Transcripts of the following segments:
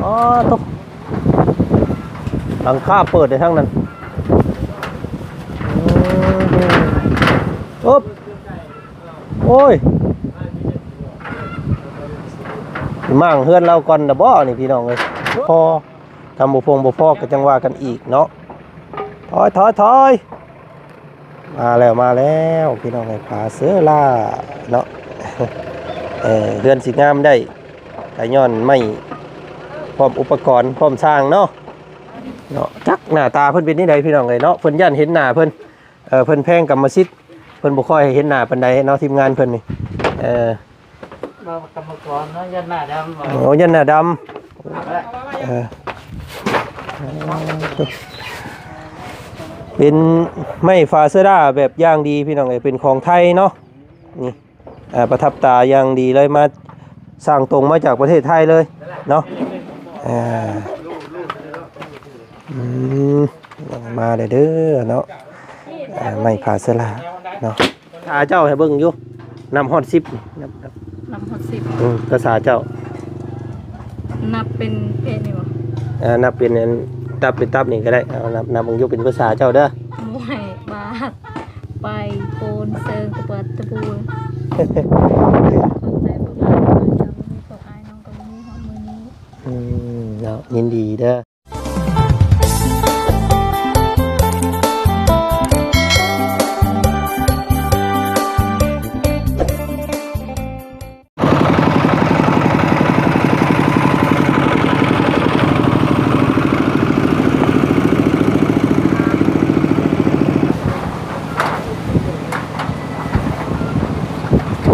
ອໍ ຕົກ ຫຼັງຄາເປີດໄດ້ທັງນັ້ນ. ອືມ ໂອບ ໂອ້ຍ ມ້າງເຮືອນລາວກ່ອນນະບໍນີ້ ພີ່ນ້ອງເອີຍ. ພໍ ທຳບໍ່ພງບໍ່ພໍກໍຈັ່ງວ່າກັນອີກເນາະ. ຖອຍ ຖອຍ ຖອຍ. ມາແລ້ວ ມາແລ້ວ ພີ່ນ້ອງເອີຍ ຜາເສືອລ່າເນາະ. ເອີ ເຮືອນຊິງາມໄດ້ ກໍຍ້ອນໄມ້ພ້ອມອຸປະກອນ ພ້ອມຊ່າງເນາະ ເນາະ. ຈັກໜ້າຕາເພິ່ນເປັນຈັ່ງໃດ ພີ່ນ້ອງເອີຍເນາະ. ເພິ່ນຢ້ານເຫັນໜ້າເພິ່ນ ເອີ ເພິ່ນແພງກຳມະສິດ ເພິ່ນບໍ່ຄ່ອຍໃຫ້ເຫັນໜ້າປານໃດເນາະ ທີມງານເພິ່ນນີ້. ເອີ ບໍ່ ກຳມະກອນເນາະ ຢ້ານໜ້າດຳ. ໂອ້ ຢ້ານໜ້າດຳ. ເອີ ເປັນໄມ້ຝາເສືອລ່າແບບຢ່າງດີ ພີ່ນ້ອງເອີຍ ເປັນຂອງໄທເນາະ ນີ້. ເອີ ປະທັບຕາຢ່າງດີເລີຍ ມາ ສ້າງຕົງມາຈາກປະເທດໄທເລີຍເນາະ. ເອີ ອືມ ມາເດີເນາະ ເອີ ໄມ້ຜາເສືອລ່າເນາະ. ຖ້າເຈົ້າໃຫ້ເບິ່ງຢູ່ ນັບຮອດສິບ ນັບ ນັບ ນັບຮອດສິບ. ອືມ ພາສາເຈົ້າ ນັບເປັນເອນີ້ບໍ່? ເອີ ນັບເປັນອັນ ຕັບເປັນຕັບນີ້ກໍໄດ້. ເອົາ ນັບ ນັບເບິ່ງຢູ່ ເປັນພາສາເຈົ້າເດີ. ໝວຍ ບາດ ໄປ ໂປນ ເຊີງ ຕະບາດ ຕະບູ. ຂອບໃຈພວກເຮົາເດີ ຖ້າບໍ່ມີພວກອ້າຍນ້ອງກໍບໍ່ມີຮອດມື້ນີ້. ອືມ ເນາະ ຍິນດີເດີ.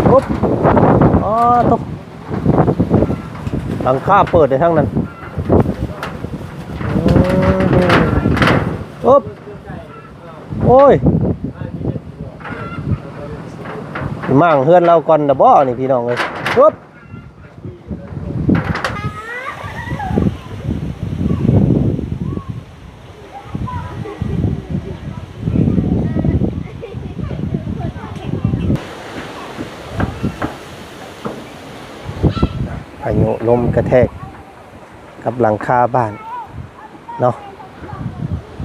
ໂອບ ອໍ ຕົກ ຫຼັງຄາເປີດໄດ້ທັງນັ້ນ. ອືມ ໂອບ ໂອ້ຍ ມ້າງເຮືອນລາວກ່ອນນະບໍນີ້ ພີ່ນ້ອງເອີຍ. ໂອບ ພາຍຸລົມກະແທກກັບຫຼັງຄາບ້ານເນາະ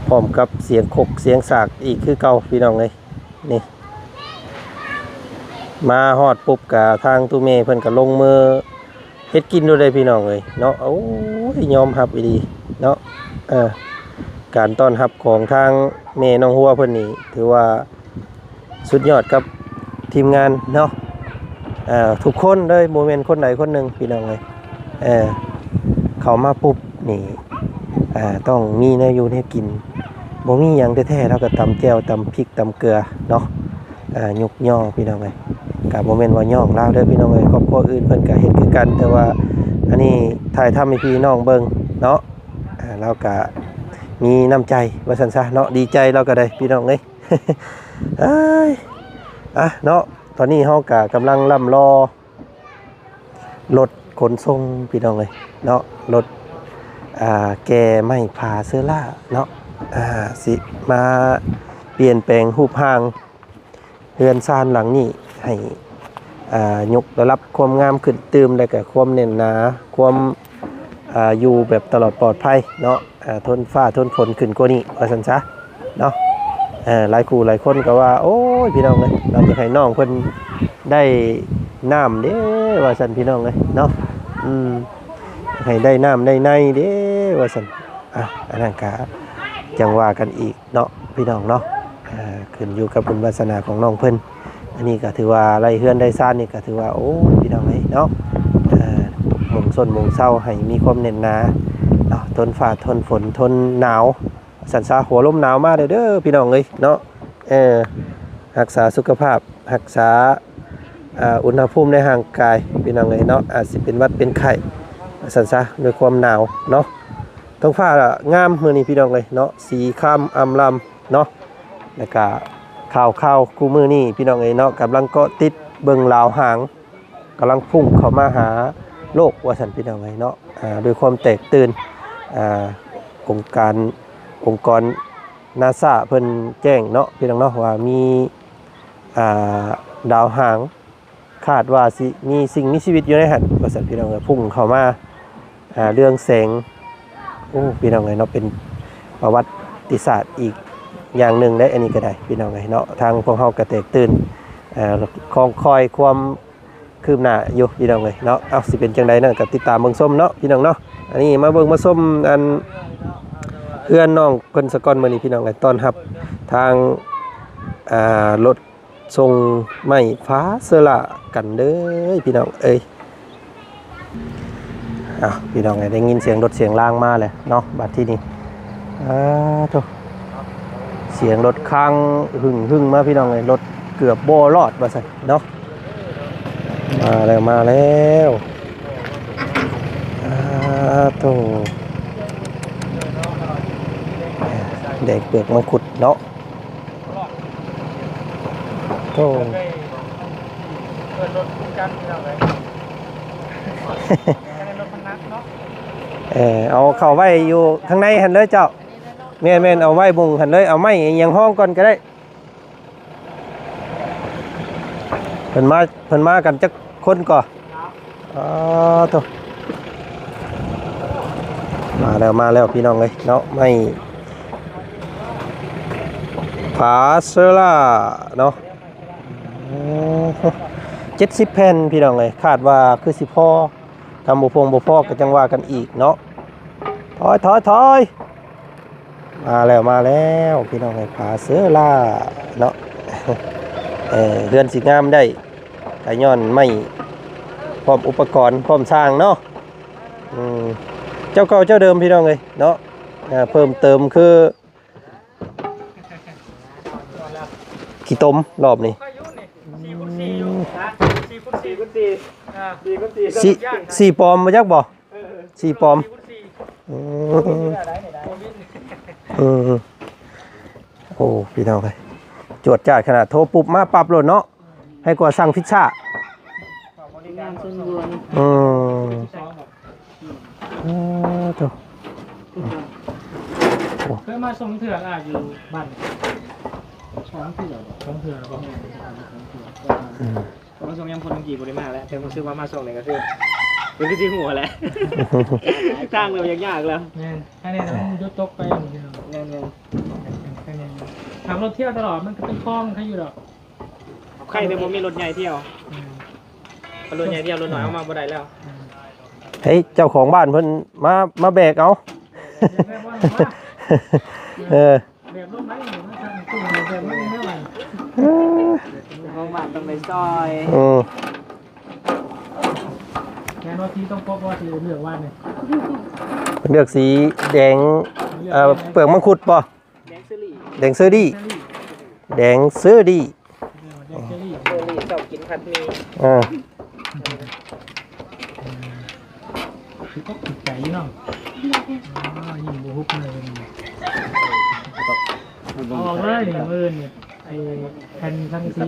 ພ້ອມກັບສຽງຄົກສຽງສາກອີກຄືເກົ່າ ພີ່ນ້ອງເອີຍ. ນີ້ ມາຮອດປຸບກະທາງຕູ້ແມ່ເພິ່ນກະລົງມືເຮັດກິນໂລດເດ້ ພີ່ນ້ອງເອີຍເນາະ. ໂອ້ຍ ຍອມຮັບອີ່ຫຼີເນາະ ເອີ ການຕ້ອນຮັບຂອງທາງແມ່ນ້ອງຫົວເພິ່ນນີ້ ຖືວ່າສຸດຍອດກັບທີມງານເນາະ ເອີ ທຸກຄົນເລີຍ ບໍ່ແມ່ນຄົນໃດຄົນໜຶ່ງ ພີ່ນ້ອງເອີຍ. ເອີ ເຂົ້າມາປຸບນີ້ ເອີ ຕ້ອງມີແນວຢູ່ແນວກິນ ບໍ່ມີຫຍັງແທ້ໆ ເຮົາກໍຕຳແຈ່ວ ຕຳພິກ ຕຳເກືອເນາະ. ເອີ ຍົກຍໍ ພີ່ນ້ອງເອີຍ ກໍບໍ່ແມ່ນວ່າຍ້ອງລາວເດີ ພີ່ນ້ອງເອີຍ ຄອບຄົວອື່ນເພິ່ນກໍເຮັດຄືກັນ ແຕ່ວ່າອັນນີ້ຖ່າຍທຳໃຫ້ພີ່ນ້ອງເບິ່ງເນາະ. ເອີ ລາວກໍມີນ້ຳໃຈວ່າຊັ້ນຊະເນາະ ດີໃຈລາວກໍໄດ້ ພີ່ນ້ອງເອີຍ. ເອີຍ ອ່ະເນາະ ຕອນນີ້ເຮົາກໍກຳລັງລ່ຳລໍ ລົດຂົນສົ່ງ ພີ່ນ້ອງເອີຍເນາະ ລົດ ອ່າ ແກ່ໄມ້ຜາເຊີລ່າເນາະ ອ່າ ຊິມາປ່ຽນແປງຮູບຮ່າງເຮືອນຊານຫຼັງນີ້ໃຫ້ ອ່າ ຍົກລະດັບຄວາມງາມຂຶ້ນຕື່ມ ແລະກະຄວາມແໜ້ນໜາ ຄວາມ ອ່າ ຢູ່ແບບຕະຫຼອດປອດໄພເນາະ ອ່າ ທົນຟ້າທົນຝົນຂຶ້ນກວ່ານີ້ວ່າຊັ້ນຊະ ເນາະ ເອີ ຫຼາຍຄູ່ຫຼາຍຄົນກໍວ່າ ໂອ້ຍ ພີ່ນ້ອງເອີຍເນາະ ຢາກໃຫ້ນ້ອງເພິ່ນໄດ້ນ້ຳເດ້ວ່າຊັ້ນ ພີ່ນ້ອງເອີຍເນາະ ອືມ ໃຫ້ໄດ້ນ້ຳໄດ້ໃນເດ້ວ່າຊັ້ນ. ອ່ະ ອັນນັ້ນກະຈັ່ງວ່າກັນອີກເນາະ ພີ່ນ້ອງເນາະ ເອີ ຂຶ້ນຢູ່ກັບບຸນວາສະໜາຂອງນ້ອງເພິ່ນ. ອັນນີ້ກໍຖືວ່າໄດ້ເຮືອນໄດ້ຊານນີ້ກໍຖືວ່າ ໂອ້ຍ ພີ່ນ້ອງເອີຍເນາະ ເອີ ມຸງຊົນມຸງເຊົາໃຫ້ມີຄວາມແໜ້ນໜາເນາະ ທົນຟ້າທົນຝົນ ທົນໜາວ ສັນຊາ ຫົວລົມໜາວມາເດີ ເດີ ພີ່ນ້ອງເອີຍເນາະ ເອີ ຮັກສາສຸຂະພາບ ຮັກສາ ອ່າ ອຸນຫະພູມໃນຮ່າງກາຍ ພີ່ນ້ອງເອີຍເນາະ ອາດຊິເປັນຫວັດເປັນໄຂ້ ວ່າຊັ້ນຊະ ດ້ວຍຄວາມໜາວເນາະ. ທ້ອງຟ້າງາມມື້ນີ້ ພີ່ນ້ອງເອີຍເນາະ ສີຄາມອຳລຳເນາະ ແລ້ວກະຂ່າວໆ ຄູ່ມື້ນີ້ ພີ່ນ້ອງເອີຍເນາະ ກຳລັງເກາະຕິດເບິ່ງລາວຫາງ ກຳລັງພຸ່ງເຂົ້າມາຫາໂລກວ່າຊັ້ນ ພີ່ນ້ອງເອີຍເນາະ ອາ ດ້ວຍຄວາມແຕກຕື່ນ ອາ ອົງການ ອົງກອນນາຊາເພິ່ນແຈ້ງເນາະ ພີ່ນ້ອງເນາະ ວ່າມີ ອາ ດາວຫາງ ຄາດວ່າຊິມີສິ່ງມີຊີວິດຢູ່ໃນຫັ້ນວ່າຊັ້ນ ພີ່ນ້ອງເອີຍ ພຸ່ງເຂົ້າມາ ອ່າ ເລື່ອງແສງ. ໂອ້ ພີ່ນ້ອງເອີຍເນາະ ເປັນປະຫວັດຕິສາດອີກຢ່າງໜຶ່ງເດ້ ອັນນີ້ກໍໄດ້ ພີ່ນ້ອງເອີຍເນາະ. ທາງພວກເຮົາກໍແຕກຕື່ນ ເອີ ຄອງຄອຍຄວາມຄືບໜ້າຢູ່ ພີ່ນ້ອງເອີຍເນາະ. ເອົ້າ ຊິເປັນຈັ່ງໃດນັ້ນກໍຕິດຕາມເບິ່ງຊົມເນາະ ພີ່ນ້ອງເນາະ. ອັນນີ້ມາເບິ່ງມາຊົມ ອັນ ເຮືອນນ້ອງເພິ່ນສະກ່ອນ ມື້ນີ້ ພີ່ນ້ອງເອີຍ ຕ້ອນຮັບທາງ ອ່າ ລົດ ສົ່ງໄມ້ພາເຊີລາກັນເດີ ພີ່ນ້ອງເອີຍ. ອ້າວ ພີ່ນ້ອງເອີຍ ໄດ້ຍິນສຽງລົດສຽງລາງມາແລ້ວເນາະ ບັດທີນີ້. ອ້າໂທ້ ສຽງລົດຄາງຫຶ່ງໆ ມາ ພີ່ນ້ອງເອີຍ ລົດເກືອບບໍ່ລອດວ່າຊັ້ນເນາະ. ມາແລ້ວ ມາແລ້ວ. ອ້າໂທ້ ແດກເປືອກມັງຄຸດເນາະ. ໂອ້ ເປີດລົດຄູ່ກັນ ພີ່ນ້ອງເອີຍ ແຕ່ລົດມັນໜັກເນາະ. ເອີ ເອົາເຂົ້າໄວ້ຢູ່ຂ້າງໃນຫັ້ນເລີຍເຈົ້າ. ແມ່ນໆ ເອົາໄວ້ໝ່ອງຫັ້ນເລີຍ ເອົາໄມ້ອີ່ຫຍັງຮອງກ່ອນກໍໄດ້. ເພິ່ນມາ ເພິ່ນມາກັນຈັກຄົນກໍ? ອໍ ໂທ້ ມາແລ້ວ ມາແລ້ວ ພີ່ນ້ອງເອີຍເນາະ ໄມ້ພາເຊີລາເນາະ. ເຈັດສິບແຜ່ນ ພີ່ນ້ອງເອີຍ ຄາດວ່າຄືຊິພໍ ຄັນບໍ່ພຽງບໍ່ພໍກໍຈັ່ງວ່າກັນອີກເນາະ. ຖອຍ ຖອຍ ຖອຍ. ມາແລ້ວ ມາແລ້ວ ພີ່ນ້ອງເອີຍ ພາເຊີລາເນາະ. ເອີ ເຮືອນຊິງາມໄດ້ກໍຍ້ອນໄມ້ ພ້ອມອຸປະກອນ ພ້ອມຊ່າງເນາະ. ອືມ ເຈົ້າເກົ່າເຈົ້າເດີມ ພີ່ນ້ອງເອີຍເນາະ. ເອີ ເພີ່ມເຕີມຄືຂີ້ຕົມລອບນີ້. ສີ່ຄູນສີ່ຢູ່ ສີ່ຄູນສີ່ ສີ່ຄູນສີ່ ອ່າ ສີ່ຄູນສີ່ ສີ ສີປອມບໍ່ຈັກບໍ່? ເອີ ສີປອມ ສີ່ຄູນສີ່ ອືມ ອືມ ໂອ້ ພີ່ນ້ອງເອີຍ ຈວດຈາດຂະໜາດ ໂທປຸບມາປັບໂລດເນາະ ໃຫ້ກວ່າສັ່ງພິດຊາ. ອືມ ເອີ ໂທ້ ເຄີຍມາສົ່ງເທື່ອລະຢູ່ບ້ານ ສອງເທື່ອ ສອງເທື່ອແລ້ວບໍ່? ອືມ ມາຊ່ວງຍາມຝົນກີ້ບໍ່ໄດ້ມາແລ້ວ ແຕ່ຮູ້ສຶກວ່າມາຊ່ວງນີ້ກໍຄື ກໍຄືຊິຮູ້ແຫຼະ ທາງເລີ່ມຍາກໆແລ້ວ. ແມ່ນ ອັນນີ້ນະ ມັນຢຸດຕົກໄປ ແມ່ນໆ ແມ່ນໆ ຂັບລົດທ່ຽວຕະຫຼອດ ມັນກໍເປັນຄອງ ໃຄຢູ່ດອກ ໃຄແຕ່ບໍ່ມີລົດໃຫຍ່ທ່ຽວ. ແມ່ນ ຄັນລົດໃຫຍ່ທ່ຽວ ລົດນ້ອຍເອົາມາບໍ່ໄດ້ແລ້ວ. ແມ່ນ ເຮີ້ຍ ເຈົ້າຂອງບ້ານເພິ່ນມາ ມາແບກເອົາ ແບກເອົາ ເອີ. ແບບລົງໄດ້ ເອີ ເຈົ້າຂອງບ້ານຕ້ອງໄດ້ຊ່ອຍ. ອືມ ແມ່ນວ່າສີຕ້ອງປົກວ່າຊິເລືອກວ່ານີ້ ເລືອກສີແດງ ເອີ ເປືອກມັງຄຸດບໍ່? ແດງເຊີຣີ ແດງເຊີຣີ ເຊີຣີ ແດງເຊີຣີ ເອີ ແດງເຊີຣີ ເຊີຣີ ຊອບກິນຜັດໝີ່. ເອີ ຖືກອົກຖືກໃຈຢູ່ເນາະ. ອໍ ຍິງບໍ່ຮຸບເລີຍ ອອກເລີຍນີ້ ມື້ອື່ນນີ້ ໄອ້ແຜ່ນສັງກະສີ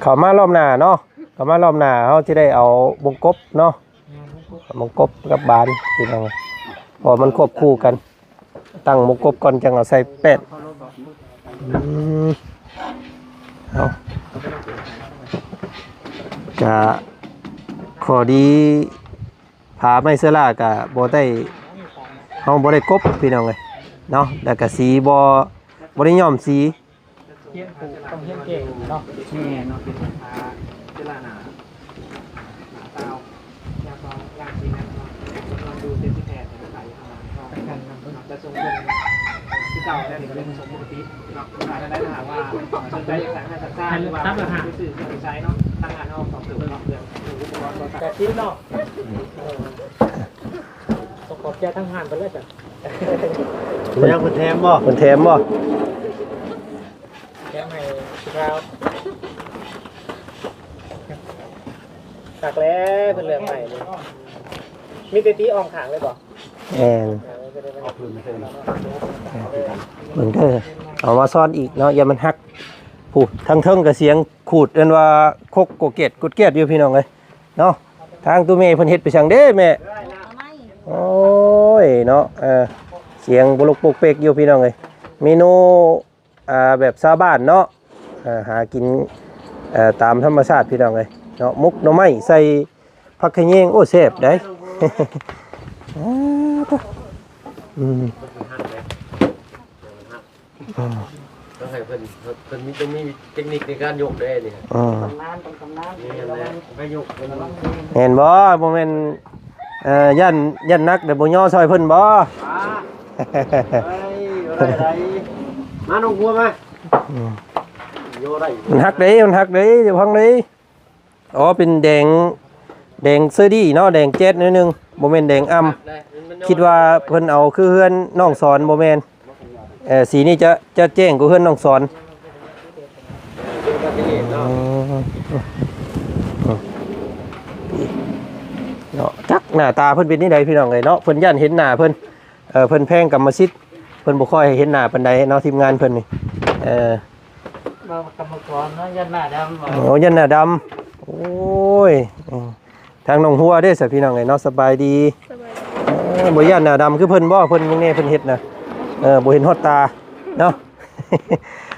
ເຂົ້າມາລອບໜ້າເນາະ ເຂົ້າມາລອບໜ້າ ເຮົາຈະໄດ້ເອົາວົງກົບເນາະ ແມ່ນ ວົງກົບ ວົງກົບກັບບານ ພີ່ນ້ອງ ເພາະມັນຄວບຄູ່ກັນ. ຕັ້ງມົງກົບກ່ອນ ຈັ່ງເອົາໃສ່ແປ້ນ. ອືມ ເອົາ ກະຂໍ້ດີ ຜາໄມ້ເຊື້ອລາກະບໍ່ໄດ້ ເຮົາບໍ່ໄດ້ກົບ ພີ່ນ້ອງເອີຍເນາະ ແລ້ວກະສີບໍ່ ບໍ່ໄດ້ຍ້ອມສີ. ຮຽນປູກຕ້ອງຮຽນເກັ່ງເນາະ. ແມ່ນເນາະ ເປັນພາເວລາໜ້າ ໜ້າຊາວ ຍາມສອງ ຍາມສີ່ແມ່ນເນາະ ນອນຢູ່ເຈັດສິບແປດ ແຕ່ໄປທາງເນາະ ແຕ່ສົ່ງເພິ່ນຄືເກົ່າ ແລ້ວນີ້ກໍເລີຍສົ່ງປົກກະຕິເນາະ. ຖ້າທ່ານໃດຖ້າຫາກວ່າສົນໃຈຢາກສ້າງເຮືອນສ້າງຊານ ຫຼືວ່າໄປຊື້ເຄື່ອງໄປໃຊ້ເນາະ ທາງຮ້ານເຮົາຕອບໂຈດເນາະ ເລື່ອງອຸປະກອນ ແປດສິບເນາະ. ເອີ ຕ້ອງຂອບໃຈທາງຮ້ານເພິ່ນແລ້ວຈ້ະ. ເພິ່ນແຖມບໍ່? ເພິ່ນແຖມບໍ່? ແຖມໃຫ້ຜູ້ບ່າວ ຄັກແລ້ວ ເພິ່ນເລືອກໃໝ່ນີ້ ມີແຕ່ຕີອ່ອງຂ້າງເລີຍບໍ່? ແມ່ນ ເອີ ເບິ່ງເດີ ເອົາມາຊ້ອນອີກເນາະ ຢ່າມັນຫັກ. ຜູ້ທາງເທິງກໍສຽງຂູດ ເອີ້ນວ່າຄົກກົດແກດ ກົດແກດຢູ່ ພີ່ນ້ອງເອີຍເນາະ. ທາງຕູ້ແມ່ເພິ່ນເຮັດໄປສັງເດ້ແມ່? ໂອ້ຍເນາະ ເອີ ສຽງໂປກໂປກເປກຢູ່ ພີ່ນ້ອງເອີຍ. ເມນູ ອ່າ ແບບຊາວບ້ານເນາະ ເອີ ຫາກິນ ເອີ ຕາມທຳມະຊາດ ພີ່ນ້ອງເອີຍເນາະ. ໝົກໜໍ່ໄມ້ໃສ່ຜັກຂະແຍງ ໂອ້ ແຊບໃດ໋. ອືມ ເຮົາໃຫ້ເພິ່ນ ເພິ່ນມີ ຕ້ອງມີເຕັກນິກໃນການຍົກເດ້ນີ້ ອືມ ຕຳນານ ຕຳນານ ນີ້ແຫຼະ ໄປຍົກເພິ່ນ ແມ່ນບໍ່? ບໍ່ແມ່ນ ເອີ ຢ້ານ ຢ້ານໜັກແຕ່ບໍ່ຍໍຊ່ອຍເພິ່ນບໍ່? ອ່າ ເອີຍ ບໍ່ໄດ້ໃດ ມານ້ອງຫົວມາ ອືມ ຍໍໄດ້ ມັນຫັກເດ້ ມັນຫັກເດ້ ເຈົ້າຟັງເດ້. ອໍ ເປັນແດງ ແດງເຊີດີ້ເນາະ ແດງແຈັດໜ້ອຍໜຶ່ງ ບໍ່ແມ່ນແດງອ່ຳ. ຄິດວ່າເພິ່ນເອົາຄືເຮືອນນ້ອງສອນ ບໍ່ແມ່ນ ເອີ ສີນີ້ຈະ ຈະແຈ້ງກວ່າເຮືອນນ້ອງສອນ ເນາະ. ຈັກໜ້າຕາເພິ່ນເປັນຈັ່ງໃດ ພີ່ນ້ອງເອີຍເນາະ ເພິ່ນຢ້ານເຫັນໜ້າເພິ່ນ ເອີ ເພິ່ນແພງກຳມະສິດ ເພິ່ນບໍ່ຄ່ອຍໃຫ້ເຫັນໜ້າປານໃດເນາະ ທີມງານເພິ່ນນີ້ ເອີ ບໍ່ ກຳມະກອນເນາະ ຢ້ານໜ້າດຳ ໂອ້ ຢ້ານໜ້າດຳ ໂອ້ຍ ເອີ ທາງນ້ອງຫົວເດ້ຊະ ພີ່ນ້ອງເອີຍເນາະ ສະບາຍດີ ສະບາຍດີ ເອີ ບໍ່ຢ້ານໜ້າດຳຄືເພິ່ນບໍ່? ເພິ່ນເບິ່ງແດ່ ເພິ່ນເຮັດນະ ເອີ ບໍ່ເຫັນຮອດຕາເນາະ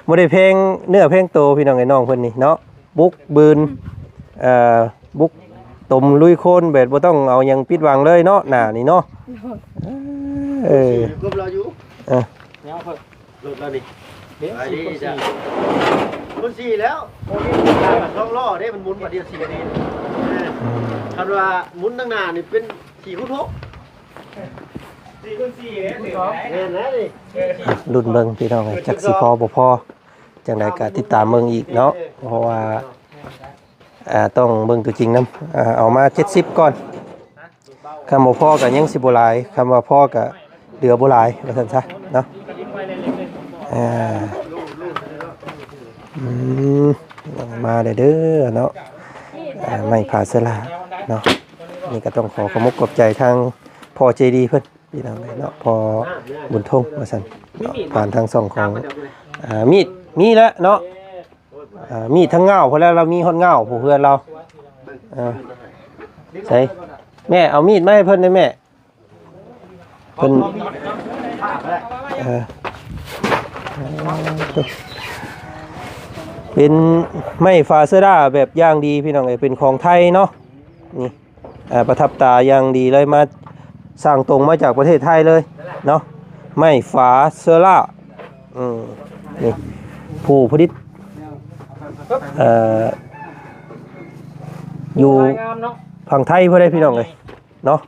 ບໍ່ໄດ້ແພງເນື້ອແພງໂຕ ພີ່ນ້ອງເອີຍ ນ້ອງເພິ່ນນີ້ເນາະ ບຸກບືນ ເອີ ບຸກຕົມລຸຍໂຄນ ແບບບໍ່ຕ້ອງເອົາຫຍັງປິດບັງເລີຍເນາະ ໜ້ານີ້ເນາະ ໂດຍ ເອີ ເອີ ແນວເພິ່ນ ລົດລາວນີ້ ເດ້ ສີ່ຄູນສີ່ ຄູນສີ່ແລ້ວ ໂອ້ຍ ສອງລໍ້ເດ້ ມັນໝູນບາດດຽວສີ່ນີ້ ເອີ ອືມ ຄັນວ່າໝູນທາງໜ້ານີ້ເປັນສີ່ຄູນຫົກ ສີ່ຄູນສີ່ເດ້ ສີ່ຄູນສອງ ແມ່ນແລ້ວນີ້ ລຸ້ນເບິ່ງພີ່ນ້ອງເອີຍ ຈັກຊິພໍບໍ່ພໍ ຈັ່ງໃດກໍຕິດຕາມເບິ່ງອີກເນາະ ເພາະວ່າ ອ່າ ຕ້ອງເບິ່ງຕົວຈິງນຳ ອ່າ ເອົາມາເຈັດສິບກ່ອນ ຄັນບໍ່ພໍກໍຍັງຊິບໍ່ຫຼາຍ ຄັນວ່າພໍກໍເຫຼືອບໍ່ຫຼາຍ ວ່າຊັ້ນຊະເນາະ ອ່າ ອືມ ມາເດີເນາະ ອ່າ ໄມ້ຜາເສືອລາເນາະ ນີ້ກໍຕ້ອງຂໍຂອບອົກຂອບໃຈທາງພໍ່ໃຈດີເພິ່ນ ພີ່ນ້ອງເອີຍເນາະ ພໍ່ບຸນທົງ ວ່າຊັ້ນເນາະ ຜ່ານທາງຊ່ອງຂອງ ອ່າ ມີດ ມີແລ້ວເນາະ ອ່າ ມີດທັງງ້າວພຸ້ນແຫຼະ ລາວມີຮອດງ້າວຜູ້ເພື່ອນລາວ ເອີ ໃສ ແມ່ເອົາມີດມາໃຫ້ເພິ່ນແດ່ແມ່ ເພິ່ນ ເອີ ເປັນໄມ້ຝາເສືອດາແບບຢ່າງດີ ພີ່ນ້ອງເອີຍ ເປັນຂອງໄທເນາະ ນີ້ ເອີ ປະທັບຕາຢ່າງດີເລີຍ ມາ ສັ່ງຕົງມາຈາກປະເທດໄທເລີຍເນາະ ໄມ້ຝາເຊີລາ ອືມ ນີ້ ຜູ້ຜະລິດ ເອີ ຢູ່ ລາຍງາມເນາະ ຝັ່ງໄທພຸ້ນເດ້ ພີ່ນ້ອງເອີຍເນາະ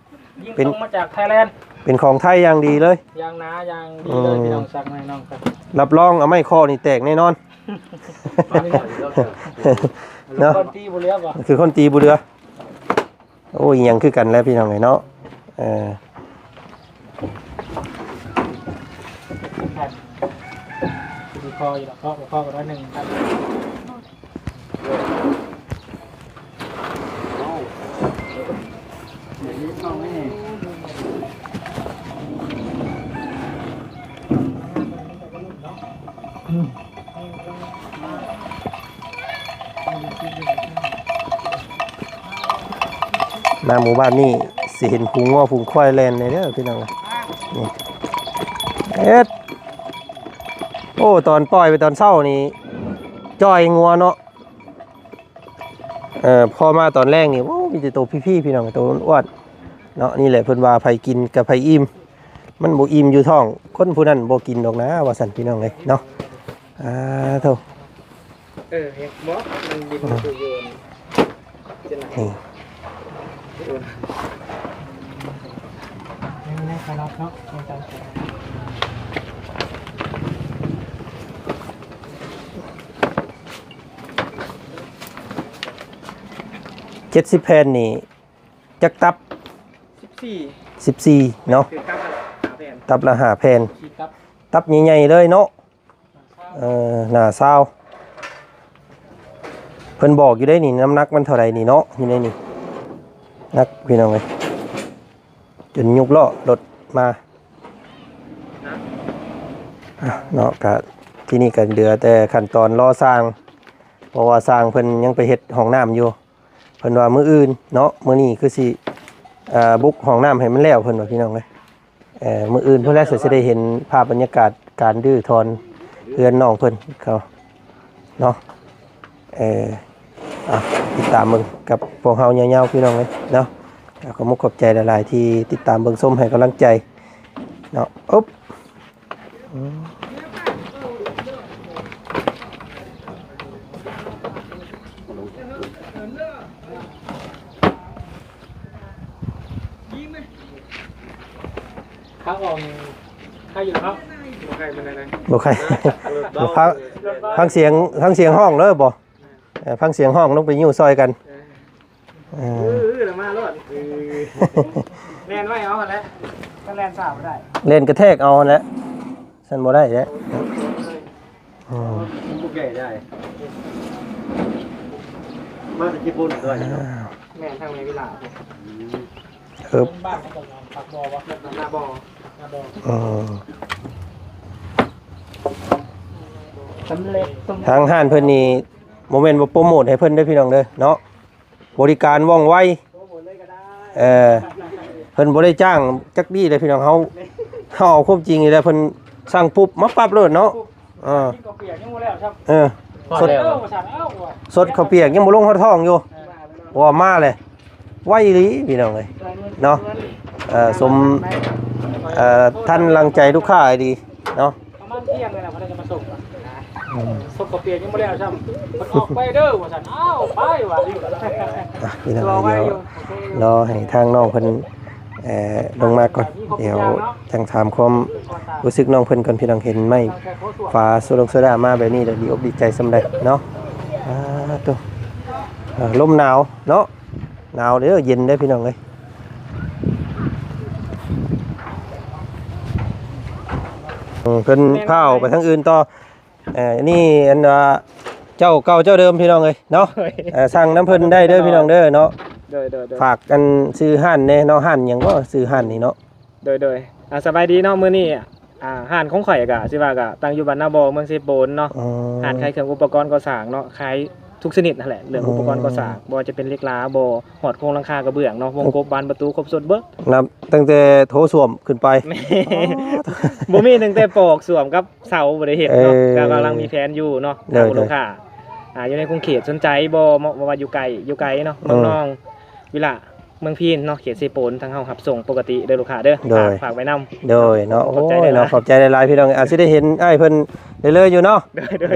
ຍິງ ເປັນ ຕົງມາຈາກໄທແລນ ເປັນຂອງໄທຢ່າງດີເລີຍ ຢ່າງໜາຢ່າງດີເລີຍ ອືມ ພີ່ນ້ອງ ສັກໃຫ້ນ້ອງກັນ ຮັບຮອງເອົາໄມ້ເຄາະນີ້ແຕກແນ່ນອນ ເນາະ ຄົນຕີບໍ່ເຫຼືອບໍ່ ຄືຄົນຕີບໍ່ເຫຼືອ. ໂອ້ຍ ອີຫຍັງຄືກັນແຫຼະພີ່ນ້ອງເອີຍເນາະ ເອີ ມີຄໍຢູ່ດອກ ເຄາະ ເຄາະກັນໜ້ອຍໜຶ່ງ ມາໝູ່ບ້ານນີ້ຊິເຫັນຝູງງົວຝູງຄວາຍແລ່ນແດ່ເດີພີ່ນ້ອງ ນີ້ ເຮັດ ໂອ້ ຕອນປ່ອຍໄປຕອນເຊົ້ານີ້ຈ່ອຍງົວເນາະ ເອີ ພໍມາຕອນແລງນີ້ ໂອ້ ມີແຕ່ໂຕພີໆ ພີ່ນ້ອງ ໂຕອ້ວນໆ ເນາະ ນີ້ແຫຼະເພິ່ນວ່າໃຜກິນກັບໃຜອີ່ມ ມັນບໍ່ອີ່ມຢູ່ທ້ອງ ຄົນຜູ້ນັ້ນບໍ່ກິນດອກນາ ວ່າຊັ້ນພີ່ນ້ອງເອີຍເນາະ ອາໂທ້ ເອີ ເຫັນບໍ່ ມັນບິນຢູ່ຢູ່ ນີ້ ເຈັດສິບແຜ່ນນີ້ ຈັກຕັບ? ສິບສີ່ ສິບສີ່ເນາະ ຄືຕັບລະຫ້າແຜ່ນ ຕັບລະຫ້າແຜ່ນ ສີ່ຕັບ ຕັບໃຫຍ່ໆເລີຍເນາະ ເອີ ໜ້າຊາວ ເພິ່ນບອກຢູ່ເດ້ນີ້ ນ້ຳໜັກມັນເທົ່າໃດນີ້ເນາະ ຢູ່ໃນນີ້ ໜັກພີ່ນ້ອງເອີຍ ຈົນຍົກລໍ້ລົດມາ ອ່ະ ເນາະ ກະທີ່ນີ້ກະເຫຼືອແຕ່ຂັ້ນຕອນລໍຊ່າງ ເພາະວ່າຊ່າງເພິ່ນຍັງໄປເຮັດຫ້ອງນ້ຳຢູ່ ເພິ່ນວ່າມື້ອື່ນເນາະ ມື້ນີ້ຄືຊິ ເອີ ບຸກຫ້ອງນ້ຳໃຫ້ມັນແລ້ວ ເພິ່ນວ່າ ພີ່ນ້ອງເອີຍ ເອີ ມື້ອື່ນພຸ້ນແຫຼະ ຊິໄດ້ເຫັນພາບບັນຍາກາດການຮື້ຖອນເຮືອນນ້ອງເພິ່ນເຂົາເນາະ ເອີ ອ່ະ ຕິດຕາມເບິ່ງກັບພວກເຮົາຍາວໆ ພີ່ນ້ອງເອີຍເນາະ ກໍຂໍຂອບໃຈຫຼາຍໆທີ່ຕິດຕາມເບິ່ງຊົມໃຫ້ກຳລັງໃຈເນາະ. ອຶບ ຂາອອກນີ້ໃຄຢູ່ເນາະ ບໍ່ໃຄປານໃດເລີຍ ບໍ່ໃຄ. ເອີ ເບົາ ຟັງ ເອີ ຟັງສຽງ ຟັງສຽງຮ້ອງເດີບໍ່? ເອີ ຟັງສຽງຮ້ອງລົງໄປຍູ້ຊ່ອຍກັນ. ເອີ ເອີ ເອີ ລະມາໂລດ ເອີ ແລ່ນໄວເອົາຫັ້ນແຫຼະ ຄັນແລ່ນຊ້າບໍ່ໄດ້ ແລ່ນກະແທກເອົາຫັ້ນແຫຼະ ຊັ້ນບໍ່ໄດ້ແຫຼະ. ອືມ ມັນບໍ່ແກ່ໄດ້ ມາແຕ່ຍີ່ປຸ່ນດ້ວຍເນາະ. ອ່າ ແມ່ນ ທາງແມ່ວິລາ ອືມ ເອີ ບ້ານເຂົາເຈົ້າຫຍັງ ປາກບໍ່ວະ ນາບໍ່ ນາບໍ່ ເອີ ສຳເລັດ ທາງຮ້ານເພິ່ນນີ້ບໍ່ແມ່ນວ່າໂປຣໂມດໃຫ້ເພິ່ນເດີພີ່ນ້ອງເດີເນາະ ບໍລິການວ່ອງໄວ ເອີ ເພິ່ນບໍ່ໄດ້ຈ້າງຈັກດີ້ເລີຍພີ່ນ້ອງ ເຮົາ ເຮົາເອົາຄວາມຈິງນີ້ແຫຼະ ເພິ່ນສັ່ງປຸບມາປັບໂລດເນາະ. ເອີ ເອີ ສົດ ສົດເຂົ້າປຽກຍັງບໍ່ລົງຮອດທ້ອງຢູ່ ເອີ ວ່າມາແຫຼະ ໄວອີ່ຫຼີພີ່ນ້ອງເອີຍເນາະ. ເອີ ສົມ ເອີ ທັນຫຼັງໃຈລູກຄ້າອີ່ຫຼີເນາະ. ປະມານທ່ຽງນີ້ແຫຼະ ເພິ່ນຈະມາສົ່ງ ອືມ ສົດເຂົ້າປຽກຍັງບໍ່ແລ້ວຊ້ຳ ເພິ່ນອອກໄປເດີວ່າຊັ້ນ ອ້າວ ໄປວ່າ ອ່ະ ພີ່ນ້ອງ ລອໄວ້ຢູ່ ເອີ ໂອເຄ ລໍໃຫ້ທາງນ້ອງເພິ່ນ ເອີ ລົງມາກ່ອນ ດຽວຈັ່ງຖາມຄວາມຮູ້ສຶກນ້ອງເພິ່ນກ່ອນ ພີ່ນ້ອງ. ເຫັນໄມ້ຝາໂຊດົງໂຊດາມາແບບນີ້ແລ້ວ ດີອົກດີໃຈສ່ຳໃດເນາະ. ອ່າ ໂຕ ເອີ ລົມໜາວເນາະ ໜາວເດີ ເຢັນເດີພີ່ນ້ອງເອີຍ. ເອີ ເພິ່ນພາອອກໄປທາງອື່ນຕໍ່. ເອີ ນີ້ອັນວ່າເຈົ້າເກົ່າເຈົ້າເດີມພີ່ນ້ອງເອີຍເນາະ. ໂດຍ ເອີ ສັ່ງນຳເພິ່ນໄດ້ເດີພີ່ນ້ອງເດີເນາະ. ໂດຍ ໂດຍ ໂດຍ ຝາກອັນຊື່ຮ້ານແດ່ເນາະ ຮ້ານຫຍັງເກາະຊື່ຮ້ານນີ້ເນາະ? ໂດຍ ໂດຍ ອ່າ ສະບາຍດີເນາະ ມື້ນີ້ ອ່າ ຮ້ານຂອງຂ້ອຍກະຊິວ່າກະຕັ້ງຢູ່ບ້ານນາບໍ່ ເມືອງເຊໂປນເນາະ. ອືມ ຮ້ານຂາຍເຄື່ອງອຸປະກອນກໍ່ສ້າງເນາະ ຂາຍທຸກຊະນິດຫັ້ນແຫຼະ ເລື່ອງອຸປະກອນກໍ່ສ້າງ ອືມ ບໍ່ວ່າຈະເປັນເຫຼັກຫຼາບໍ່ ຮອດໂຄງຫຼັງຄາກະເບື້ອງເນາະ ວົງກົບ ບານປະຕູ ຄົບຊຸດເບິດ ນັບຕັ້ງແຕ່ໂຖສ້ວມຂຶ້ນໄປ. ແມ່ນ ບໍ່ມີ ຕັ້ງແຕ່ປອກສ້ວມກັບ ເຊົາບໍ່ໄດ້ເຮັດເນາະ. ເອີ ກໍກຳລັງມີແຜນຢູ່ເນາະ. ໂດຍ ຖ້າວ່າ ໂດຍ ລູກຄ້າ ອ່າ ຢູ່ໃນຂົງເຂດສົນໃຈບໍ່ ເໝາະ ບໍ່ວ່າຢູ່ໃກ້ ຢູ່ໄກເນາະ ເມືອງ ອືມ ນອງ ວິລະ ເມືອງພີນເນາະ ເຂດເຊໂປນ ທາງເຮົາຮັບສົ່ງປົກກະຕິເດີລູກຄ້າເດີ. ໂດຍ ຝາກໄວ້ນຳ. ໂດຍເນາະ. ໂອ້ຍເນາະ ຂອບໃຈຫຼາຍໆ ພີ່ນ້ອງ ອາດຊິໄດ້ເຫັນອ້າຍເພິ່ນເລື້ອຍໆຢູ່ເນາະ.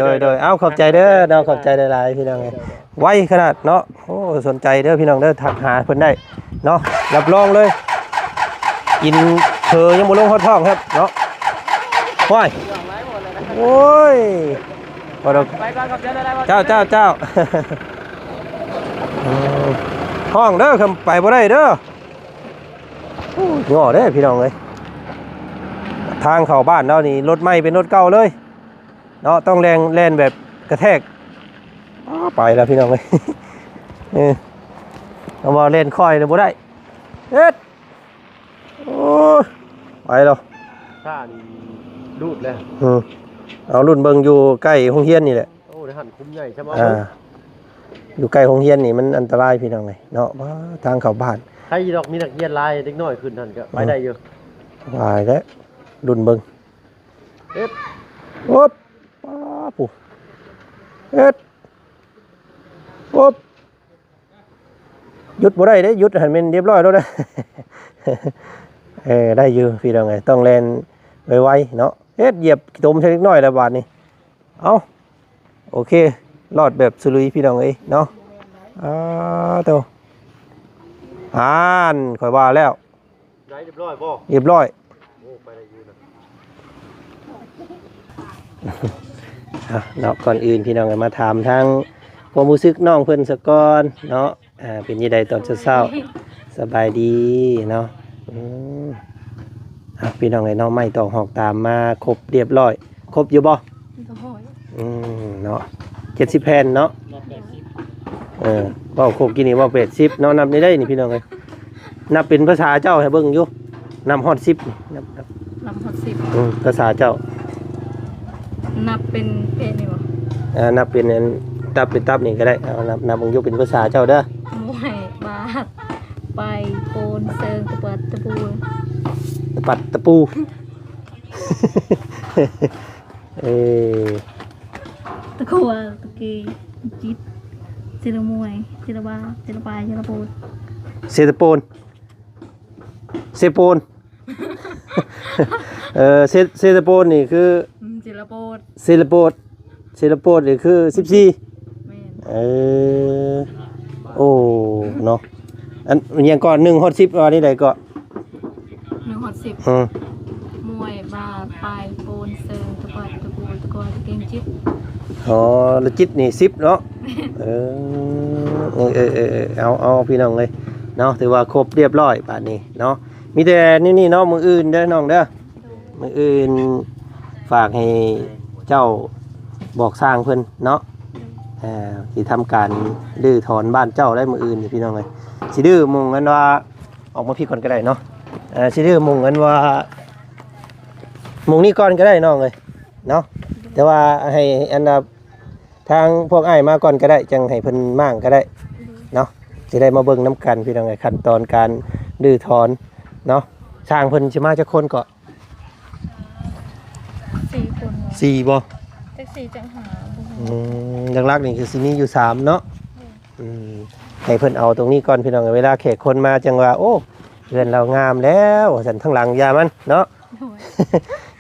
ໂດຍໆ ໂດຍໆ ເອົາ ຂອບໃຈເດີເນາະ ຂອບໃຈຫຼາຍໆ ພີ່ນ້ອງເອີຍ ໄວຂະໜາດເນາະ. ໂອ້ ສົນໃຈເດີພີ່ນ້ອງເດີ ທັກຫາເພິ່ນໄດ້ເນາະ ຮັບຮອງເລີຍ ກິນເຜີຍັງບໍ່ລົງຮອດທ້ອງຄັບເນາະ. ໂອ້ຍ ໂອ້ຍ ບໍ່ດອກ ໄປກ່ອນ ຂອບໃຈຫຼາຍໆ ເຈົ້າ ເຈົ້າ ເຈົ້າ ເອີ ຮ້ອງເດີ ຄຳໄປບໍ່ໄດ້ເດີ. ໂອ້ຍ ຫຍໍ້ເດ້ພີ່ນ້ອງເອີຍ ທາງເຂົ້າບ້ານລາວນີ້ ລົດໃໝ່ເປັນລົດເກົ່າເລີຍເນາະ ຕ້ອງແລ່ນ ແລ່ນແບບກະແທກ. ອ້າ ໄປແລ້ວພີ່ນ້ອງເອີຍ ເອີ ເອົາວ່າແລ່ນຄ່ອຍນີ້ບໍ່ໄດ້ ເຮັດ ໂອ້ຍ ໄປແລ້ວ ຖ້ານີ້ຫຼຸດແລ້ວ. ເອີ ເອົາລຸ້ນເບິ່ງຢູ່ໃກ້ໂຮງຮຽນນີ້ແຫຼະ. ໂອ້ ໄດ້ຫັ້ນຄຸ້ມໃຫຍ່ຊະ ອ່າ ຢູ່ໃກ້ໂຮງຮຽນນີ້ມັນອັນຕະລາຍພີ່ນ້ອງເອີຍເນາະ ວ້າ ທາງເຂົ້າບ້ານ. ໃຄຢູ່ດອກ ມີນັກຮຽນຫຼາຍ ເດັກນ້ອຍຂຶ້ນຫັ້ນກໍ ເອີ ໄປໄດ້ຢູ່. ຫຼາຍແລ້ວ ລຸ້ນເບິ່ງ ເຮັດ ໂອບ ປ້າ ຜູ້ ເຮັດ ໂອບ ຢຸດບໍ່ໄດ້ເດ້ ຢຸດຫັ້ນແມ່ນຮຽບຮ້ອຍໂລດເດ້. ເອີ ໄດ້ຢູ່ພີ່ນ້ອງເອີຍ ຕ້ອງແລ່ນໄວໆເນາະ. ເຮັດ ຢຽບຂີ້ຕົມໃສ່ເດັກນ້ອຍແລ້ວບາດນີ້. ເອົ້າ ໂອເຄ ລອດແບບສະລຸຍພີ່ນ້ອງເອີຍເນາະ. ອ່າ ໂຕ ອານ ຂ້ອຍວ່າແລ້ວ ໄດ້ຮຽບຮ້ອຍບໍ່? ຮຽບຮ້ອຍ. ໂອ້ ໄປໄດ້ຢູ່ນະ. ອ່ະ ເນາະ ກ່ອນອື່ນພີ່ນ້ອງເອີຍ ມາຖາມທາງຄວາມຮູ້ສຶກນ້ອງເພິ່ນສາກ່ອນເນາະ. ອ່າ ເປັນຈັ່ງໃດຕອນເຊົ້າໆ? ສະບາຍດີເນາະ. ອືມ ອ່ະ ພີ່ນ້ອງເອີຍເນາະ ໄມ້ຕອກຫອກຕາມມາຄົບຮຽບຮ້ອຍ ຄົບຢູ່ບໍ່? ອືມ ເນາະ ເຈັດສິບແຜ່ນເນາະ. ເອີ ເວົ້າຄົບກີ້ນີ້ເວົ້າແປດສິບເນາະ. ນັບນີ້ໄດ້ນີ້ພີ່ນ້ອງເອີຍ ນັບເປັນພາສາເຈົ້າໃຫ້ເບິ່ງຢູ່ ນັບຮອດສິບນີ້ ນັບ ນັບ ນັບຮອດສິບ. ອືມ ພາສາເຈົ້າ ນັບເປັນເພດນີ້ບໍ່? ເອີ ນັບເປັນອັນ ຕັບເປັນຕັບນີ້ກໍໄດ້. ເອົາ ນັບ ນັບເບິ່ງຢູ່ ເປັນພາສາເຈົ້າເດີ. ໝວຍ ບາດ ໄປ ໂປນ ເຊີງ ຕະປັດ ຕະປູ ຕະປັດ ຕະປູ. ເອີ ຕະຂົວ ຕະກີ ຈິດ ເຊລະມວຍ ເຊລະບາ ເຊລະປາຍ ເຊລະໂປນ ເຊຕະໂປນ. ເຊໂປນ ເອີ ເຊ ເຊຕະໂປນນີ້ຄື ອືມ ເຊລະໂປດ ເຊລະໂປດ ເຊລະໂປດນີ້ຄືສິບສີ່ ແມ່ນ ເອີ ໂອ້ ເນາະ ອັນຫຍັງກ່ອນ ໜຶ່ງຮອດສິບ ວ່ານີ້ໃດເກາະ? ໜຶ່ງຮອດສິບ ອືມ ມວຍ ບາ ປາຍ ໂປນ ເຊີງ ຕະກວດ ຕະກູ ຕະກວດ ເກັ່ງ ຈິດ ອໍ ລະຈິດນີ້ສິບເນາະ ແມ່ນ ເອີ ເອີ ເອີ ເອີ ເອົາ ເອົາ ພີ່ນ້ອງເອີຍເນາະ ຖືວ່າຄົບຮຽບຮ້ອຍບາດນີ້ເນາະ ມີແຕ່ນີ້ໆເນາະ ມື້ອື່ນເດີນ້ອງເດີ ມື້ອື່ນຝາກໃຫ້ເຈົ້າບອກຊ່າງເພິ່ນເນາະ ເອີ ຊິທຳການຮື້ຖອນບ້ານເຈົ້າໄດ້ມື້ອື່ນນີ້ ພີ່ນ້ອງເອີຍ ຊິດື້ໝ່ອງອັນວ່າ ອອກມາພີ້ກ່ອນກໍໄດ້ເນາະ ເອີ ຊິດື້ໝ່ອງອັນວ່າ ໝ່ອງນີ້ກ່ອນກໍໄດ້ນ້ອງເອີຍເນາະ ແຕ່ວ່າໃຫ້ອັນວ່າ ທາງພວກອ້າຍມາກ່ອນກໍໄດ້ ຈັ່ງໃຫ້ເພິ່ນມ້າງກໍໄດ້ເນາະ ຊິໄດ້ມາເບິ່ງນຳກັນ ພີ່ນ້ອງເອີຍ ຂັ້ນຕອນການຮື້ຖອນເນາະ ຊ່າງເພິ່ນຊິມາຈັກຄົນເກາະ? ສີ່ຄົນ ສີ່ບໍ່? ຈັກສີ່ຈັກຫ້າ ບໍ່ຮູ້ ອືມ ຫຼັກໆນີ້ຄືຊິມີຢູ່ສາມເນາະ ອືມ ໃຫ້ເພິ່ນເອົາຕົງນີ້ກ່ອນ ພີ່ນ້ອງເອີຍ ເວລາແຂກຄົນມາຈັ່ງວ່າ ໂອ້ ເຮືອນລາວງາມແລ້ວ ວ່າຊັ້ນ ທາງຫຼັງຢ່າມັນເນາະ ໂດຍ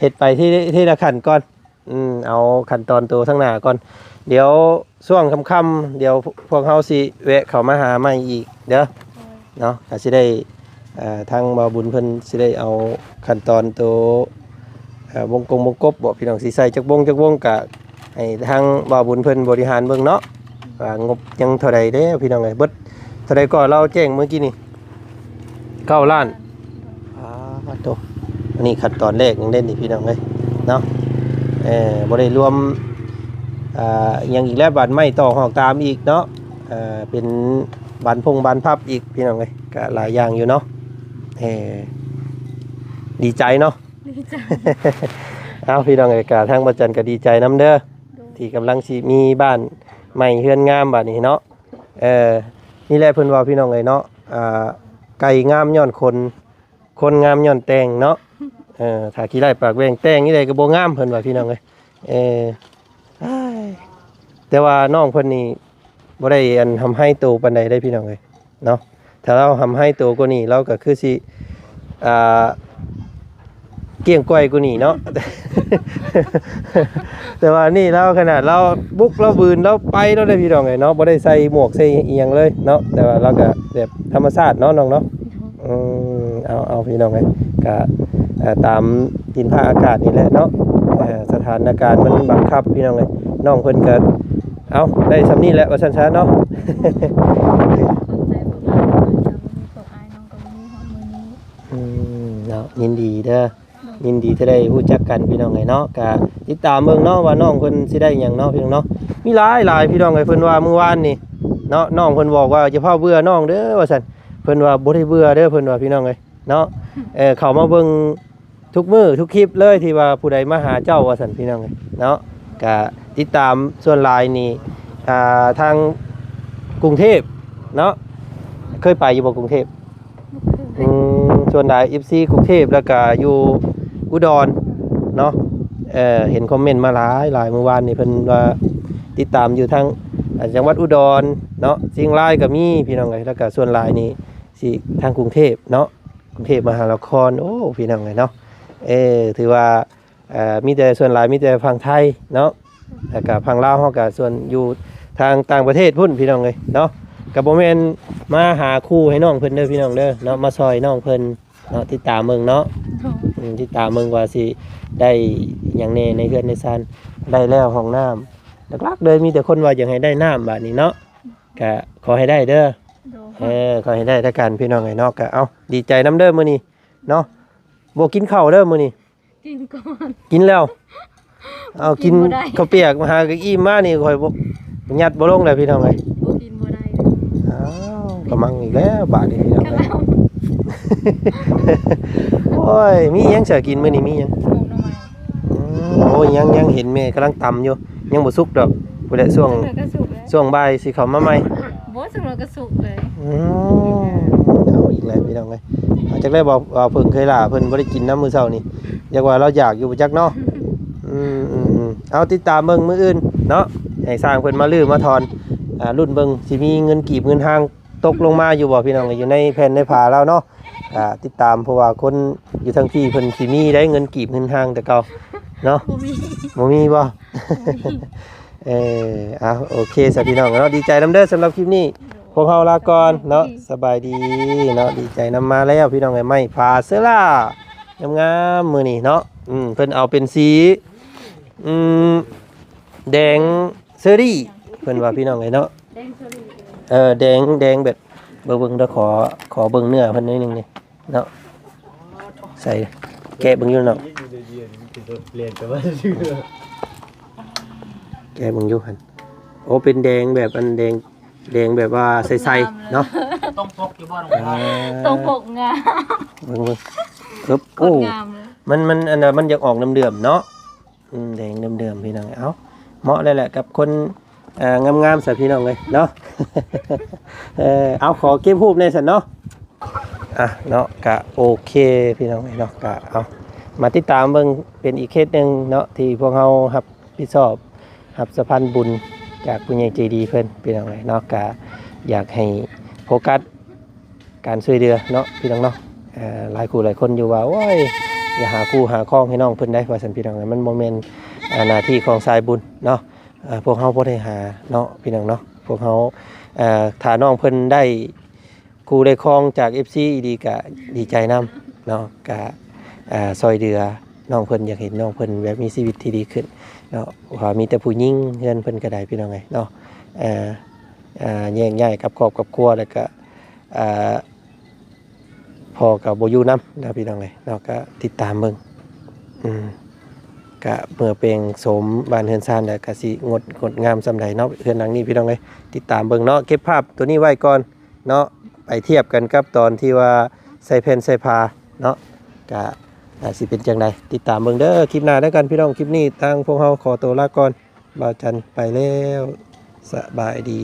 ເຮັດໄປທີ ທີລະຂັ້ນກ່ອນ ອືມ ເອົາຂັ້ນຕອນໂຕທາງໜ້າກ່ອນ ດຽວຊ່ວງຄ່ຳໆ ດຽວພວກເຮົາຊິແວະເຂົ້າມາຫາໃໝ່ອີກເດີ ໂດຍ ເນາະ ກໍຊິໄດ້ ເອີ ທາງບ່າວບຸນເພິ່ນຊິໄດ້ເອົາຂັ້ນຕອນໂຕ ເອີ ວົງກົງວົງກົບບໍ ພີ່ນ້ອງ ຊິໃສ່ຈັກວົງຈັກວົງ ກະໃຫ້ທາງບ່າວບຸນເພິ່ນບໍລິຫານເບິ່ງເນາະ ວ່າງົບຍັງເທົ່າໃດແລ້ວ ພີ່ນ້ອງເອີຍ ເບິດເທົ່າໃດກໍລາວແຈ້ງມື້ກີ້ນີ້? ເກົ້າລ້ານ ອ່າ ໂຕ ອັນນີ້ຂັ້ນຕອນແລກຍັງເດ້ນີ້ ພີ່ນ້ອງເອີຍເນາະ ເອີ ບໍ່ໄດ້ລວມ ອ່າ ອີ່ຫຍັງອີກແລ້ວ ບານໄມ້ຕໍ່ຫອກຕາມອີກເນາະ ເອີ ເປັນບານພົງບານພັບອີກ ພີ່ນ້ອງເອີຍ ກະຫຼາຍຢ່າງຢູ່ເນາະ ເອີ ດີໃຈເນາະ ດີໃຈ ເອົາ ພີ່ນ້ອງເອີຍ ກະທາງບໍ່ຈັນກະດີໃຈນຳເດີ ໂດຍ ທີ່ກຳລັງຊິມີບ້ານໃໝ່ເຮືອນງາມບາດນີ້ເນາະ ເອີ ນີ້ແຫຼະເພິ່ນວ່າ ພີ່ນ້ອງເອີຍເນາະ ອ່າ ໄກ່ງາມຍ້ອນຂົນ ຄົນງາມຍ້ອນແຕ່ງເນາະ ເອີ ຖ້າຂີ້ຮ້າຍປາກແຫວ່ງ ແຕ່ງນີ້ໃດກໍບໍ່ງາມ ເພິ່ນວ່າ ພີ່ນ້ອງເອີຍ ເອີ ອ້າຍ ແຕ່ວ່ານ້ອງເພິ່ນນີ້ບໍ່ໄດ້ອັນຮ່ຳໄຮໂຕປານໃດເດ້ ພີ່ນ້ອງເອີຍເນາະ ຖ້າລາວຮ່ຳໄຮໂຕກວ່ານີ້ ລາວກໍຄືຊິ ອ່າ ກ້ຽງກ້ອຍກວ່ານີ້ເນາະ ແຕ່ວ່ານີ້ລາວຂະໜາດລາວບຸກລາວບືນລາວໄປແລ້ວເດ້ ພີ່ນ້ອງເອີຍເນາະ ບໍ່ໄດ້ໃສ່ໝວກໃສ່ອີ່ຫຍັງເລີຍເນາະ ແຕ່ວ່າລາວກໍແບບທຳມະຊາດເນາະນ້ອງເນາະ ອືມ ເອົາ ເອົາ ພີ່ນ້ອງເອີຍ ກະ ເອີ ຕາມດິນຟ້າອາກາດນີ້ແຫຼະເນາະ ເອີ ສະຖານະການມັນບັງຄັບ ພີ່ນ້ອງເອີຍ ນ້ອງເພິ່ນກະ ເອົາ ໄດ້ສ່ຳນີ້ແຫຼະ ວ່າຊັ້ນຊະເນາະ ຂອບໃຈພວກອ້າຍ ຖ້າບໍ່ມີພວກອ້າຍນ້ອງກໍບໍ່ມີຮອດມື້ນີ້ ອືມ ເນາະ ຍິນດີເດີ ຍິນດີທີ່ໄດ້ຮູ້ຈັກກັນ ພີ່ນ້ອງເອີຍເນາະ ກະຕິດຕາມເບິ່ງເນາະ ວ່ານ້ອງເພິ່ນຊິໄດ້ຫຍັງເນາະ ພີ່ນ້ອງເນາະ ມີຫຼາຍໆ ພີ່ນ້ອງເອີຍ ເພິ່ນວ່າມື້ວານນີ້ເນາະ ນ້ອງເພິ່ນບອກວ່າ ຢ່າຟ້າວເບື່ອນ້ອງເດີ ວ່າຊັ້ນ ເພິ່ນວ່າບໍ່ໄດ້ເບື່ອເດີ ເພິ່ນວ່າ ພີ່ນ້ອງເອີຍເນາະ ເອີ ເຂົ້າມາເບິ່ງທຸກມື້ທຸກຄລິບເລີຍ ທີ່ວ່າຜູ້ໃດມາຫາເຈົ້າ ວ່າຊັ້ນ ພີ່ນ້ອງເອີຍເນາະ ກະຕິດຕາມ ສ່ວນຫຼາຍນີ້ ອ່າ ທາງກຸງເທບເນາະ ເຄີຍໄປຢູ່ບໍ່ກຸງເທບ? ອືມ ສ່ວນຫຼາຍເອັຟຊີກຸງເທບ ແລ້ວກະຢູ່ອຸດອນເນາະ ເອີ ເຫັນຄອມເມັນມາຫຼາຍໆ ມື້ວານນີ້ເພິ່ນວ່າຕິດຕາມຢູ່ທາງ ອ່າ ຈັງຫວັດອຸດອນເນາະ ຊຽງລາຍກໍມີ ພີ່ນ້ອງເອີຍ ແລ້ວກະສ່ວນຫຼາຍນີ້ຊິທາງກຸງເທບເນາະ ກຸງເທບມະຫານະຄອນ ໂອ້ ພີ່ນ້ອງເອີຍເນາະ ເອີ ຖືວ່າ ເອີ ມີແຕ່ ສ່ວນຫຼາຍມີແຕ່ຝັ່ງໄທເນາະ ແລ້ວກະຝັ່ງລາວເຮົາກະສ່ວນຢູ່ທາງຕ່າງປະເທດພຸ້ນ ພີ່ນ້ອງເອີຍເນາະ ກະບໍ່ແມ່ນມາຫາຄູ່ໃຫ້ນ້ອງເພິ່ນເດີ ພີ່ນ້ອງເດີເນາະ ມາຊ່ອຍນ້ອງເພິ່ນເນາະ ຕິດຕາມເບິ່ງເນາະ ໂດຍ ອືມ ຕິດຕາມເບິ່ງວ່າຊິໄດ້ຫຍັງແດ່ໃນເຮືອນໃນຊານ ໄດ້ແລ້ວຫ້ອງນ້ຳ ຫຼັກໆເລີຍມີແຕ່ຄົນວ່າຢາກໃຫ້ໄດ້ນ້ຳບາດນີ້ເນາະ ກະຂໍໃຫ້ໄດ້ເດີ ໂດຍ ເອີ ຂໍໃຫ້ໄດ້ລະກັນ ພີ່ນ້ອງເອີຍເນາະ ກະເອົາ ດີໃຈນຳເດີມື້ນີ້ເນາະ ບໍ່ກິນເຂົ້າເດີມື້ນີ້ ກິນກ່ອນ ກິນແລ້ວ ເອົາ ກິນ ກິນບໍ່ໄດ້ ເຂົ້າປຽກມາຫາກໍອີ່ມມານີ້ ຂ້ອຍບໍ່ ຍັດບໍ່ລົງແລ້ວ ພີ່ນ້ອງເອີຍ ບໍ່ກິນບໍ່ໄດ້ ອ້າວ ກະມັງອີກແລ້ວບາດນີ້ ພີ່ນ້ອງເອີຍ ໂອ້ຍ ມີຫຍັງຊະກິນມື້ນີ້ ມີຫຍັງ? ໝົກໜໍ່ໄມ້ ອືມ ໂອ້ຍ ຍັງ ຍັງເຫັນແມ່ກຳລັງຕຳຢູ່ ຍັງບໍ່ສຸກດອກ ພຸ້ນແຫຼະ ຊ່ວງ ຊ່ວງບ່າຍຊິເຂົ້າມາໃໝ່ ບໍ່ ສຳລັບກະສຸກເລີຍ ອືມ ເອົາອີກແລ້ວ ພີ່ນ້ອງເອີຍ ເອົາ ຈັກໄດ້ບໍ່ ວ່າເພິ່ງເຄີຍຫຼ້າ ເພິ່ນບໍ່ໄດ້ກິນນຳມື້ເຊົ້ານີ້ ຢາກວ່າລາວຢາກຢູ່ບໍ່ຈັກເນາະ ອືມໆໆ ເອົາ ຕິດຕາມເບິ່ງມື້ອື່ນເນາະ ໃຫ້ຊ່າງເພິ່ນມາຮື້ມາຖອນ ອ່າ ລຸ້ນເບິ່ງ ຊິມີເງິນກີບເງິນຫາງຕົກລົງມາຢູ່ບໍ່ ພີ່ນ້ອງເອີຍ ຢູ່ໃນແຜ່ນໃນຝາລາວເນາະ ກະຕິດຕາມ ເພາະວ່າຄົນຢູ່ທາງພີ້ເພິ່ນຊິມີໄດ້ເງິນກີບເງິນຫາງແຕ່ເກົ່າເນາະ ບໍ່ມີ ບໍ່ມີບໍ່? ເອີ ເອົາ ໂອເຄຊະພີ່ນ້ອງເນາະ ດີໃຈນຳເດີ ສຳລັບຄລິບນີ້ ພວກເຮົາລາກ່ອນເນາະ ສະບາຍດີເນາະ ດີໃຈນຳ ມາແລ້ວພີ່ນ້ອງເອີຍ ໄມ້ຜາເຊີລາ ງາມໆ ມື້ນີ້ເນາະ ອືມ ເພິ່ນເອົາເປັນສີ ອືມ ແດງເຊີຣີ ເພິ່ນວ່າພີ່ນ້ອງເອີຍເນາະ ແດງເຊີຣີ ເອີ ແດງ ແດງແບບ ເບິ່ງໆ ເດີ ຂໍ ຂໍເບິ່ງເນື້ອເພິ່ນໜ້ອຍໜຶ່ງນີ້ເນາະ ໃສ່ ແກະເບິ່ງຢູ່ເນາະ ແກະເບິ່ງຢູ່ຫັ້ນ ໂອ້ ເປັນແດງແບບ ອັນແດງ ແດງແບບວ່າໃສໆ ເນາະ ຕ້ອງພົກຢູ່ບໍ່ ຕ້ອງພົກ ງາມ ເບິ່ງໆ ເອີ ໂອ້ ງາມເລີຍ ມັນ ມັນ ອັນນັ້ນ ມັນຢາກອອກນ້ຳເດືອມເນາະ ອືມ ແດງເດີມໆ ພີ່ນ້ອງ ເອົາ ເໝາະແລ້ວແຫຼະກັບຄົນ ເອີ ງາມໆ ຊະພີ່ນ້ອງເອີຍເນາະ ເອີ ເອົາ ຂໍເກັບຮູບແດ່ຊັ້ນເນາະ ອ່ະ ເນາະ ກະໂອເຄພີ່ນ້ອງເອີຍເນາະ ກະ ເອົາ ມາຕິດຕາມເບິ່ງເປັນອີກເຄສໜຶ່ງເນາະ ທີ່ພວກເຮົາຮັບຜິດຊອບ ຮັບສະພານບຸນຈາກຜູ້ໃຫຍ່ໃຈດີເພິ່ນ ພີ່ນ້ອງເອີຍເນາະ ກະຢາກໃຫ້ໂຟກັສ ການຊ່ວຍເຫຼືອເນາະ ພີ່ນ້ອງເນາະ ເອີ ຫຼາຍຄູ່ຫຼາຍຄົນຢູ່ວ່າ ໂອ້ຍ ຢ່າຫາຄູ່ຫາຄອງໃຫ້ນ້ອງເພິ່ນໄດ໋ ວ່າຊັ້ນພີ່ນ້ອງ ມັນບໍ່ແມ່ນ ເອີ ໜ້າທີ່ຂອງສາຍບຸນເນາະ ເອີ ພວກເຮົາບໍ່ໄດ້ຫາເນາະ ພີ່ນ້ອງເນາະ ພວກເຮົາ ເອີ ຖ້ານ້ອງເພິ່ນໄດ້ຄູ່ໄດ້ຄອງຈາກເອັຟຊີອີ່ຫຼີກະດີໃຈນຳເນາະ ກະ ເອີ ຊ່ວຍເຫຼືອນ້ອງເພິ່ນ ຢາກເຫັນນ້ອງເພິ່ນແບບມີຊີວິດທີ່ດີຂຶ້ນເນາະ ວ່າມີແຕ່ຜູ້ຍິງ ເຮືອນເພິ່ນກະໄດ້ ພີ່ນ້ອງເອີຍເນາະ ເອີ ເອີ ແຍກຍ້າຍກັບຄອບກັບຄົວ ແລ້ວກະ ອ່າ ພໍ່ກໍບໍ່ຢູ່ນຳນະ ພີ່ນ້ອງເອີຍເນາະ ກໍຕິດຕາມເບິ່ງ ອືມ ກະເມື່ອແປງໂສມບ້ານເຮືອນຊານແລ້ວ ກະຊິງົດ ງົດງາມສ່ຳໃດເນາະ ເຮືອນຫຼັງນີ້ ພີ່ນ້ອງເອີຍ ຕິດຕາມເບິ່ງເນາະ ເກັບພາບໂຕນີ້ໄວ້ກ່ອນເນາະ ໄປທຽບກັນກັບຕອນທີ່ວ່າໃສ່ແຜ່ນໃສ່ຜ້າເນາະ ກະ ກະຊິເປັນຈັ່ງໃດ ຕິດຕາມເບິ່ງເດີ ຄລິບໜ້າເດີກັນ ພີ່ນ້ອງ ຄລິບນີ້ທາງພວກເຮົາຂໍໂຕລາກ່ອນ ບ່າວຈັນໄປແລ້ວ ສະບາຍດີ.